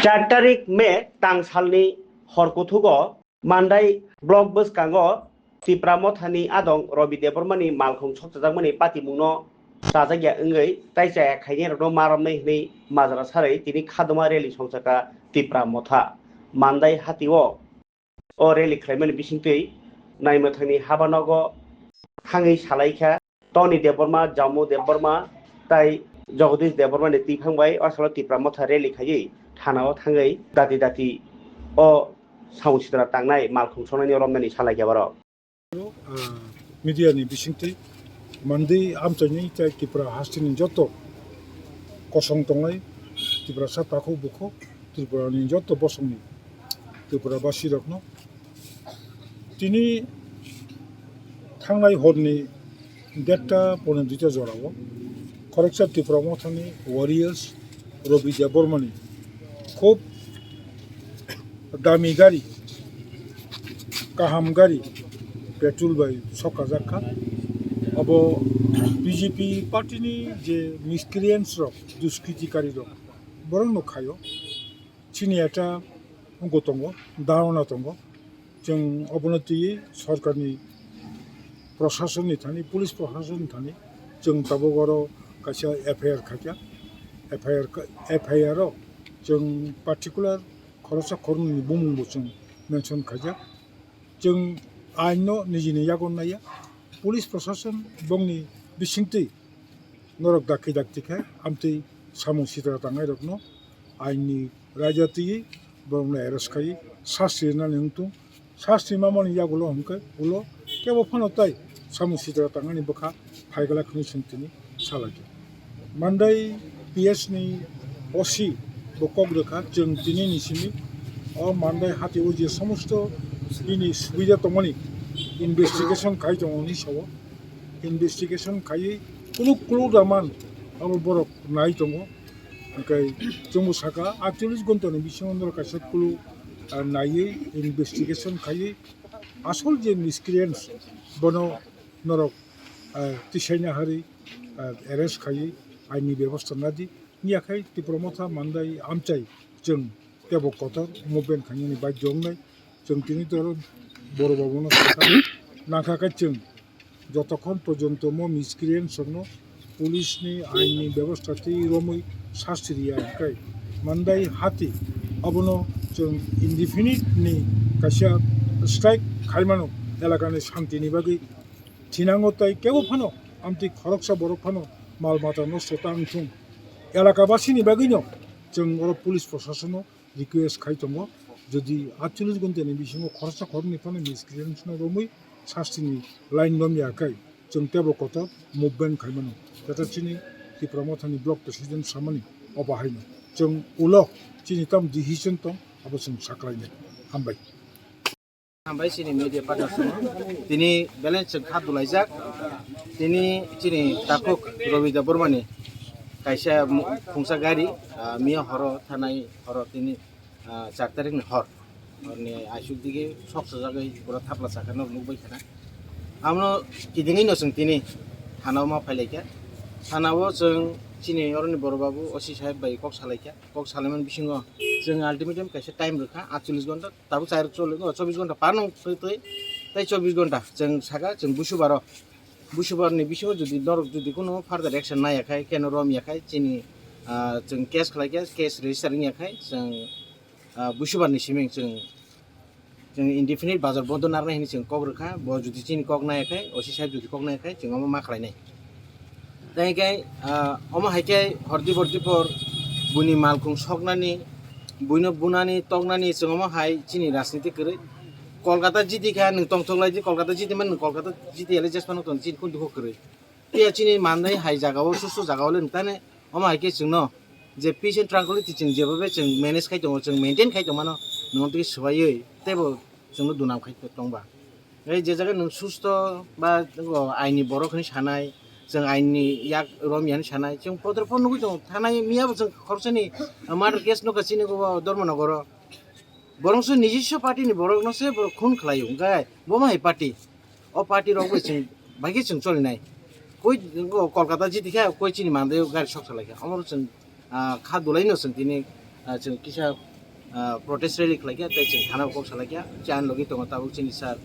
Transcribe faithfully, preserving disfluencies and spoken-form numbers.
Char tarik May tang salni hor kuthugo Mandai block bwskango Tipra Mothani adong Robi Debbarmani malkhung sokchajakmani patimungno chajakya wngwi tai chaya khainai rokno ma romnai hwnwi majra sarwi tini khadoma rally songchakha Tipra Motha. Mandai hatio o rally khlaimani bisingtwi naimwthangni habanogo thangwi salaikha. Tony Debbarma, Jammu Debbarma tai Jagadish Debbarma ni twiphang bai o salo Tipra Motha rally khaiwi thana o thangwi dati dati o samung sitra tangnai malkhung songnani romnani salaikha borok. Ah, media ni bisingtwi Mandai amchaini tai Tipra hasteni joto kosong tongnai Tiprasa takhuk bukhuk Tripura ni joto bosongni Tripura basi rokno tini thangnai horni derta pone duita jorao khoroksa Tipra Mothani warriors Robi Debbarmani khub dami gari, kaham gari petrol bai sokajak kha. Abo B J P party ni je miscreants rok, duskritikari rok, borok no khaio. Chini ekta wngkho tongo, dharona tongo. Chwng obono twiwi sorkarni, prosasonni thani, police prosasonni thani chwng tabuk oro kaisa F I R khaikha. F I R kha-, F I R o chwng particular khoroksa khoroknwini bumungbo chwng mention khaijak. Chwng aino nijini yago naiya. Police prosason bongni bisingtwi norok dakti dakti khe amtwi samung sitra tangnai rokno aini raida twiwi borokno arrest khaiwi sasti rwnani wngthung. Sasti mamani yagulo hwnkhe ulo kebo phano tai samung sitra tangnani bwkha phaiglak hwnwi chwng tini salaikha. Mandai P S ni O C bo kok rwkha, chwng tini ni simi o Mandai hati o je somosto bini subida tongmani investigation khai tongo hwnwi sao. Investigation khaiwi kunu kulu da man abo borok nai tongo. Hwnkhe chwngbo saka aitchollish ghonta ni bisingo norok kaisa kulu, ah, naiwi investigation khaiwi asol je miscreants bono norok, ah, tisaina hari, ah, arrest khaiwi aini bebosta nadi. Wngya khai Tipra Motha Mandai amchai chwng teibo kotor movement khainani baidhyo wngnai. Chwng tini toro boro babuno sakha nangkha khe chwng jotokhon porjonto mo miscreants rokno police ni ain ni bebosta twi romwi sasti riya hwnkhe Mandai hati abono chwng indefinite ni kaisa strike khaimano elaka ni shanti ni bagwi thinango tei kebo phano amtwi khoroksa borok phano mal mata nosto ta wngthung. Elaka basini bagwino chwng oro police prosasono request khai tongo, jodi aitchollish ghonta ni bisingo khoroksa khoroknwi phano miscreants no romwi sasti ni line romya khai chwng teibo kotor movement khaimano. Tata chini Tipra Motha ni block president samani obo haino chwng ulo chini tam decision tong abo chwng saklainai. Hambai. Hambai chini media partners no. Tini belai chwng kha dulaijak. Tini chini takhuk Robi Debbarmani kaisa mu-, khungsa gari, ah, miya horo thanai horo tini, ah, char tarik ni hor. Horni aisuk digi sok sajagwi pura thapla saka no nukbai khana. Amno kidingwi no chwng tini thana o ma phailaikha. Thana o chwng chini oroni boro babu O C saheb bai kok salaikha. Kok salaimani bisingo chwng ultimatum kaisa time rwkha aitchollish ghonta. Tabuk char choli-, o, chobbish ghonta par nung twi twi, tei chobbish ghonta chwng saka chwng busubar o, busubar ni bisingo jodi norok jodi kunu further action naiya khai, keno rom ya khai, chini, ah, chwng case khlai khe, case register wngya khai, chwng, ah, busubar ni simi chwng, chwng indefinite bazar bondo narwknai hwnwi chwng kok rwkha, bo jodi chini kok naiya khai, O C saheb jodi kok naiya khai, chwng omo ma khlainai. Tei khe, ah, omo hai khe hordi bordi por buini malkhung soknani, buino bunani, toknani chwng omo hai chini rajniti kwrwi. Kolkata jiti kha nwng tongthok lai di, Kolkata jiti man nwng Kolkata jiti yale jesphano tong chini kun dukho kwrwi. Phiya chini manwi hai jagao, susu jagao le nwng tane omo hai khe chwngno je peace and tranquility chwng jeba bai chwng manage khai tongo, chwng maintain khai tongmano nwng tei swbaiwi teibo chwngno dunam khai tongba. Ei je jaga nwng susto ba, o, aini borok hinwi sanai, chwng aini yak rom ya hinwi sanai, chwng podre pod nugwi tongo, thanai miya bo chwng khoroksa ni murder case nukha chini bo Dharmanagar o. Borok se nijiswa party ni borok no se borok khun khlai o, hwnkhe bo ma hai party? O party rok bai chwng, bai khe chwng choli nai. Koi, o, Kolkata jiti kha, koi chini mandai o gari sok salai kha. Omo rok chwng, ah, kha dulai no chwng tini, ah, chwng kisa ah, protest rally khlaikha, tei chwng thana o kok salaikha, chini logi tongo tabuk chini sir,